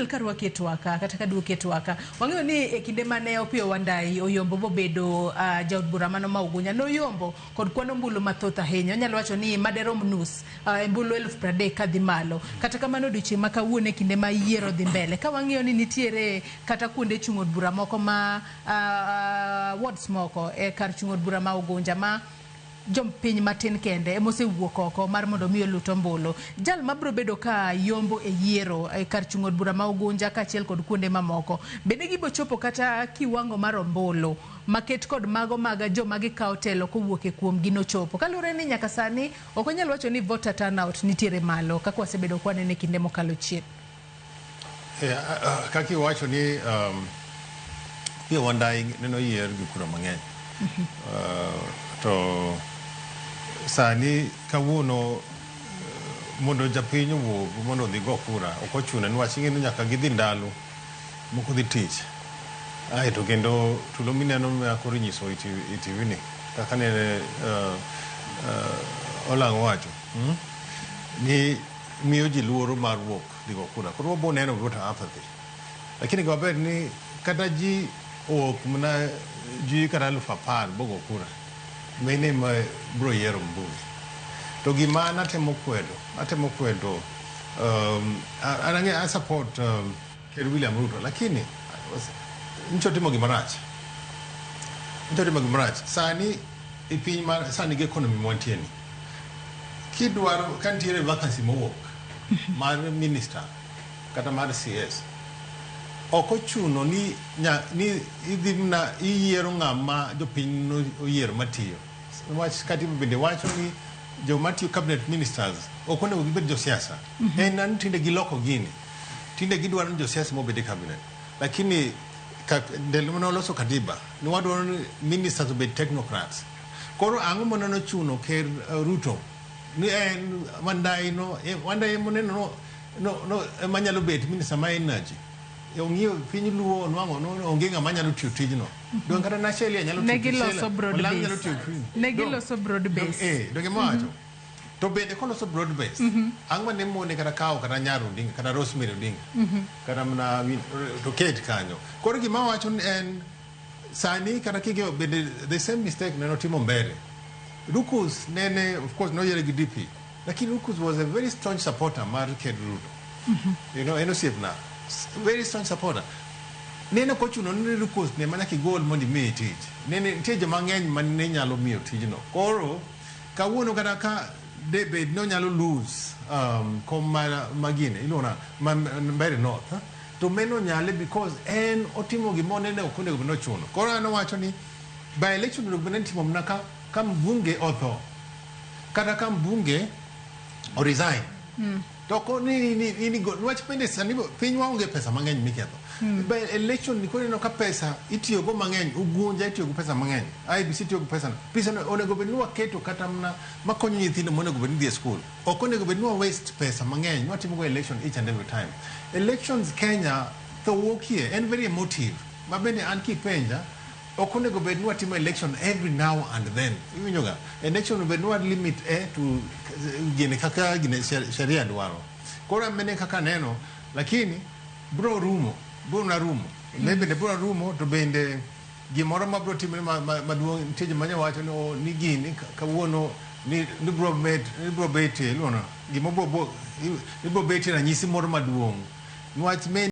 Daniel, karwaki e twaka kata kaduoki e twaka, wang'eyo ni e kinde mane Opiyo Wandayi oyombo bobedo jaod bura mano ma Ugunja, noyombo kod kwan ombulu mathoth ahinya. Onyalo wacho ni maderom nus ombulu 30,000 kadhi malo. Kata kamano, odiochieng' ma kawuono, e kinde ma yiero dhi mbele, ka wang'iyo ni nitiere kata kuonde chung' od bura moko ma wards moko e kar chung' od bura ma Ugunja ma jopiny matin kende emosewuok oko mar mondo mi olut ombulu. Jal mabiro bedo ka yombo e yiero e kar chung' od bura ma Ugunja kaachiel kod kuonde mamoko, bende gibo chopo kata kiwango mar ombulu maket kod mago mag joma gikawo telo kowuok e kuom gi nochopo? Kaluwore ni nyaka sani ok onyal wacho ni voter turnout nitiere malo kaka wasebedo kwaneno e kinde mokalo chien. Yeah, kaka iwacho ni Opiyo Wandayi neno yier gi kura mang'eny. To sani kawuono mondo japiny owuog mondo odhi go kura ok ochuno, niwach ing'e ni nyaka gidhi ndalo moko dhi tich. Aeto kendo tulo mineno ma koro inyiso e TV ni kaka nene Olang' owacho ni miyo ji luoro mar wuok dhi go kura. Koro wabo neno voter apathy. Lakini gima ber ni kata ji owuok mana ji kata 10,000 bogo kura, mine ma bro yiero mbunge. To gima an atemo kwedo, an ang'e I support Ker William Ruto, lakini nyicha otimo gima rach. Nyicha otimo gima rach. Sani e piny mar sani gi economy mwantie ni, kidwaro ka nitiere vacancy mowuok mar minister kata mar CS, ok ochuno ni nya, ni idhi mna iyiero ng'ama jopiny no oyiero matiyo. Wach katiba bende wacho ni joma tiyo, cabinet ministers, ok onego gibed josiasa. En an tinde giloko gini. Tinde gidwaro ni josiasa mobed e cabinet. Lakini ndalo mane waloso katiba, ne wadwaro ni ministers obed technocrats. Koro ang'o mane nochuno Ker Ruto ni en Wandayi no, Wandayi moneno no ema nyalo bet minister ma energy. Ong'iyo piny Luo, onwang'o no onge ng'ama nyalo tiyo tijno. Donge kata Nashelia nyalo Ne tiyo giloso broad Olang' nyalo base. tiyo tijno. Ne giloso broad base. Donge mawacho. To bende koloso broad base, ang' mane mone kata kawo kata Nyar Odinga, kata Rosemary Odinga, kata mana to ket kanyo. Koro gima wacho ni en sani kata king'iyo bende the same mistake ne notimo mbele. Rukus nene, of course, noyiere gi DP. Lakini Rukus was a very staunch supporter mar Ker Ruto. En osiepna. Very staunch supporter. Nene ok ochuno ni Rukus ne mana kigol mondo imiye tich. Nene nitie joma ng'eny mane nyalo miyo tijno. Koro kawuono kata ka de bed ni onyalo lose kom mar magine iluongo na ma Mbeere North, huh? To meno nyale because en otimo gima onene ok onego bed ni ochuno. Koro an owacho ni by election onego bed ni itimo mana ka mbunge otho kata ka mbunge o resign. To ko ni niwach bende sani piny waonge pesa mang'eny miketho. By election ni koro ineno ka pesa itiyogo mang'eny, Ugunja itiyo go pesa mang'eny, IEBC itiyo go pesa no. Pesa no onego bed ni waketo kata mana makonyo nyithindo monego bed ni dhi e school. Ok onego bed ni wa waste pesa mang'eny nwatimo go election each and every time. Elections Kenya tho wuokie en very emotive. Ma bende an kipenja ok onego bed ni watimo election every now and then. Iwinjo ga? Election bed ni wa limit e to gine kaka gine sheria dwaro. Koro an bende kaka neno, lakini bro rumo, bro na rumo. Ne bende bro rumo to bende gimoro ma bro timore maduong' nitie joma nya wacho ni, oh, ni gini kawuono ni bro bet ni bro betie iluongo gima bro ni bro betie ranyisi moro maduong' niwach.